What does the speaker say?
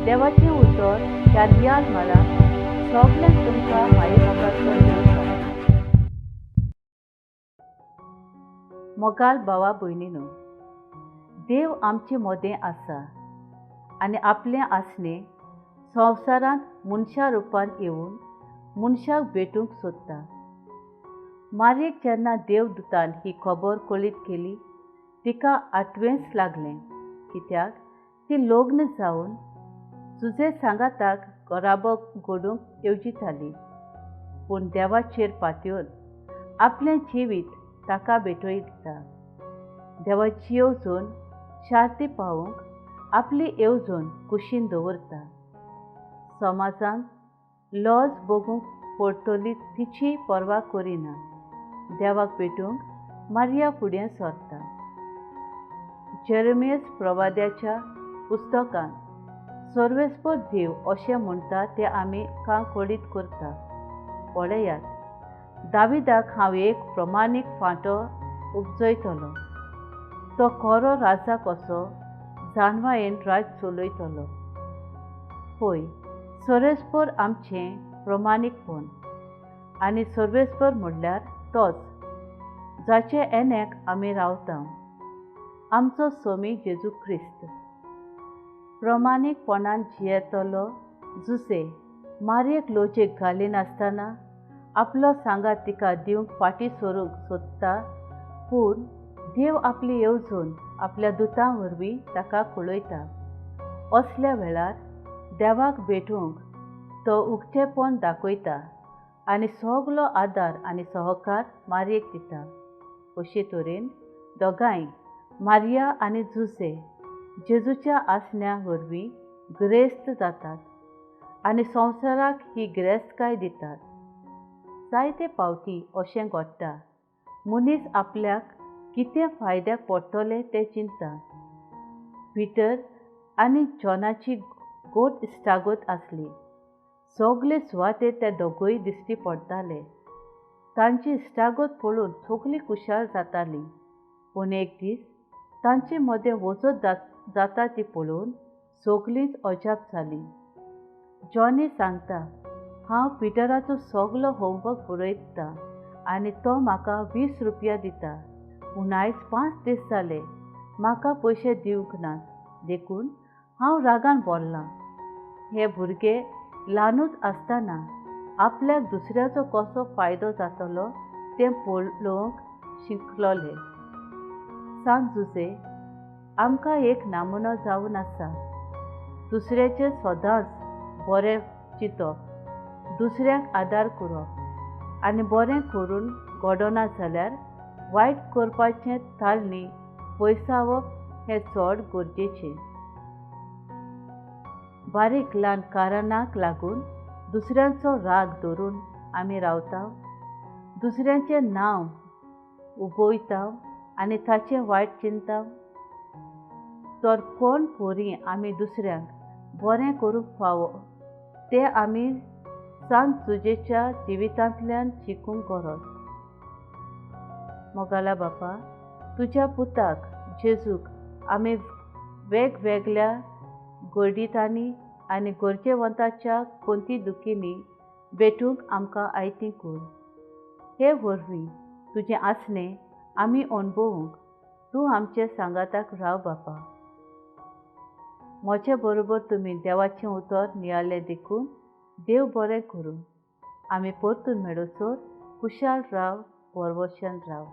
देवाचें उतर ह्या नियाळ म्हालाक सगल्यांक तुमकां मायेमोगाचो येवकार. मोगाल भावा भयणीनो, देव आमचे मदें आसा आनी आपलें आसणें संवसारांत मनशा रुपान येवन मनशाक भेटूंक सोदता. मारयेक जेन्ना देवदूतान ही खबर कळीत केली, तिका आठवेंच लागलें, कित्याक ती लग्न जावन जुझे सांगाताक घराबो घडूंक येवजिताली. पूण देवाचेर पातयेवन आपलें जिवीत ताका भेटयता. देवाची येवजण शार्ती पावोवंक आपली येवजण कुशीन दवरता. समाजांत लज भोगूंक पडटली तिची पर्वा करिना. देवाक भेटूंक मारिया फुडें सरता. जेरेमियस प्रवाद्याच्या पुस्तकांत सर्वेस्पर देव अशें म्हणटा तें आमी कां कळीत करता. पळयात, दाविदाक हांव एक प्रमाणीक फांटो उपजयतलो, तो खरो राजा कसो जानवायेन राज चलयतलो. पळय, सर्वेस्पर आमचें प्रमाणीकपण आनी सर्वेस्पर म्हणल्यार तोच जाचे एनेक आमी रावता, आमचो स्वामी जेजू क्रिस्त. प्रमाणीकपणान जियेतलो जुसे मारयेक लजेक घालिनासतना आपलो सांगात तिका दिवंक फाटीं सरूंक सोदता, पूण देव आपली येवजण आपल्या दुतां वरवीं ताका कळयता. असल्या वेळार देवाक भेटूंक तो उक्तेपण दाखयता आनी सगलो आदार आनी सहकार मारयेक दिता. अशे तरेन दोगांय मारिया आनी जुझे जेजूच्या आसण्या वरवीं गिरेस्त जातात आनी संवसाराक ही गिरेस्तकाय दितात. जायते फावटी अशें घडटा, मनीस आपल्याक कितें फायद्याक पडटलें तें चिंतता. पीटर आनी जॉनाची गोट इश्टागत आसली. सगले सुवातेर ते दोगूय दिश्टी पडटाले. तांची इश्टागत पळोवन सगलीं खुशाल जातालीं. पूण एक दीस तांचे मदें वचत जाता ती पळोवन सगलींच अजाप जालीं. जॉनी सांगता, हांव पिटराचो सगलो होमवर्क बरयता आनी तो म्हाका 20 रुपया दिता, पूण आयज 5 दीस जाले म्हाका पयशे दिवंक नात, देखून हांव रागान भरलां. हे भुरगे ल्हानूच आसतना आपल्याक दुसऱ्याचो कसो फायदो जातलो तें पळोवंक शिकलोले. सांत जुझे आमकां एक नमुनो जावन आसा. दुसऱ्याचें सदांच बरें चिंतप, दुसऱ्यांक आदार करप आनी बरें करून घडना जाल्यार वायट करपाचें तालणी पयसावप हें चड गरजेचें. बारीक ल्हान कारणाक लागून दुसऱ्यांचो राग धरून आमी रावता, दुसऱ्यांचें नांव उबयता आनी ताचें वायट चिंतता. तर कोण पोरी आमी दुसऱ्यांक बरें करूंक फावो तें आमी सांत जुझेच्या जिवितांतल्यान शिकूंक गरज. मोगाला बापा, तुज्या पुताक जेजूक आमी वेगवेगळ्या गडितांनी आनी गरजेवंताच्या कोंती दुखींनी भेटूंक आमकां आयती कर. हे वरवीं तुजें आसणें आमी अणभवूंक तूं आमचे सांगाताक राव बापा. म्हजे बरोबर तुमी देवाचें उतर नियाळ्ळें देखून देव बरें करूं. आमी परतून मेळसर खुशाल राव, परवशन राव.